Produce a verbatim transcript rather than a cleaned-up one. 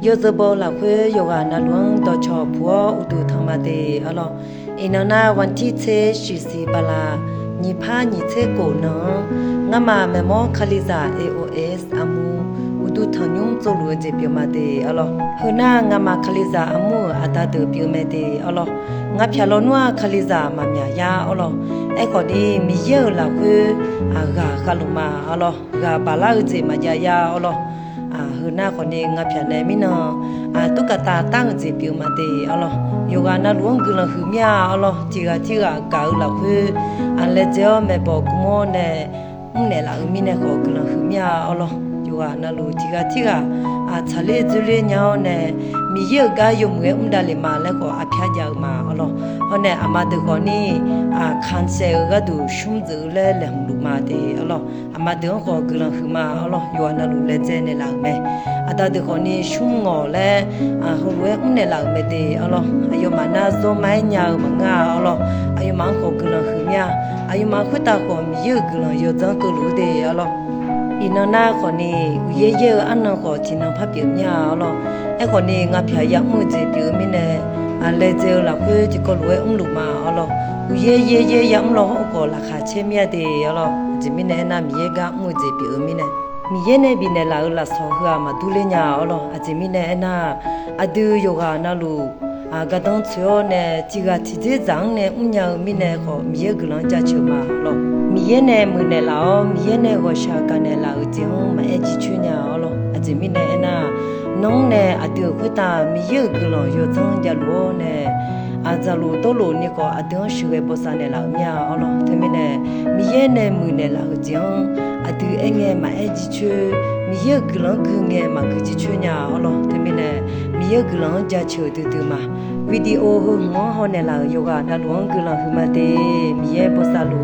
Yawzeu baw-eu lafkhoer yawqghaq navluf-anr dawqcawq puq-awr uqduq tanq ma de arlawr. Iqnan nar วันที่ tser shiqsiq bala nyiq par nyiq tser khof nan-anr, ngamaf maeqmawr Kalizaq A O S armur uqduq tanqnymr tsovluf-eu jeq pyeuf ma de arlawr. Heu nar ngamaf Kalizaq armur-euq aqda deuq pyeuf mae de arlawr. Ngaq pyaq lawnmr-aq Kalizaq maqmyaq yar arlawr. Aerkhawf ni Miqyaer-euq lafkhoer aqghaq khavluf ma arlawr. Ghaq baqlar-eu jeq maqjav yar arlawr. Heu nar khawf ni ngaq pyaq nae mirnan aqduq gaqtav tar-eu jeq pyeuf ma de arlawr. Yawqghaq navluf-anr guiqlanq huiq mir-a arlawr. Tiq ghaq tirghaq gaq-eu lafkhoer laedzae-awr maeqbawq gmr-awr nae mrnaeq laf-eu mirnae khawf guiqlanq huiq mir-a arlawr. Yawqghaq navluf tiq ghaq tirghaq tsaqler dzoerler nya-awr nae Miqyaer-euq gar yawmuiq-aer mr davlef ma laer khawf arpyar jav-eu ma arlawr. Hawr nae aqma deuq khawf ni khanqsaef-eu gharduq shmr dzeuf-eu laer laeqhmq luf ma de arlawr. Aqma deuq-anr khawf guiqlanq huiq ma arlawr. Yawqghaq navluf laedzae naeqlaf-euq mae. Aqda deuq khawf ni shmr ngawq laer heulof-aer mrnaeq laf-euq mae de arlawr. Aqyawfmaf nar zawr ma-aer nya-eu maqngeur-a arlawr. Aqyawfmaf-anr khawf guiqlanq huiq mir-a. Aqyawfmaf khoertav khawf Miqyaer-euq guiqlanq yawdzanr keuvluf-eu de arlawr. Iqnan nar khawf ni uqyaer yaer-eu arnan khawf tiqnan par pyeuf mir-a arlawr. Aerkhawf ni ngaq pyaq yamr-eu jeq pyeuf-eu mirnae laedzae-eu lafkhoer tiqkawv lof-aer mrluf ma arlawr. Uqyaer yaer yaer yamr law hawr khawf laqkhaq caer mir-a de arlawr. Aqjeq mirnae aernar Miqyaer gar mr-eu jeq pyeuf-eu mirnae Miqyaer nae bifnaeq laf-euq lafsawq heu-aq maqdur ler nya arlawr. Aqjeq mirnae aernar aqdui yawqghaq navluf gardanr tsoeq-awr nae tiq ghaq tiqdzer dzaq-anr nae mrnya-eu mirnae khawf Miqyaer guiqlanq-anr jaceuq ma arlawr. Miqyaer nae muiqnaeq laf-awr Miqyaer nae ghawqshaq gaqnaeq laf-euq jeq-anr maqaer jircoer nya arlawr. Aqjeq mirnae aernar nanr nae aqdui-euq khoertav Miqyaer-euq guiqlanq yawdzanr javluf-awr nae aqdzaqluf dawrluf ni khawf aqdui-anr sheuqghae bosav naeqlaf-euq mir-a arlawr. Teumirnae Miqyaer nae muiqnaeq laf-euq jeq-anr aqdui aerngae maqaer jircoer, Miqyaer-euq guiqlanq-anr guingae maqgui jircoer nya arlawr. Teumirnae Miqyaer-euq guiqlanq-anr jaceuq duidui ma. Video heu hmq-anr hawnaeq laf-euq yawqghaq navluf-anr guiqlanq huiqma de. Miqyaer bosav luf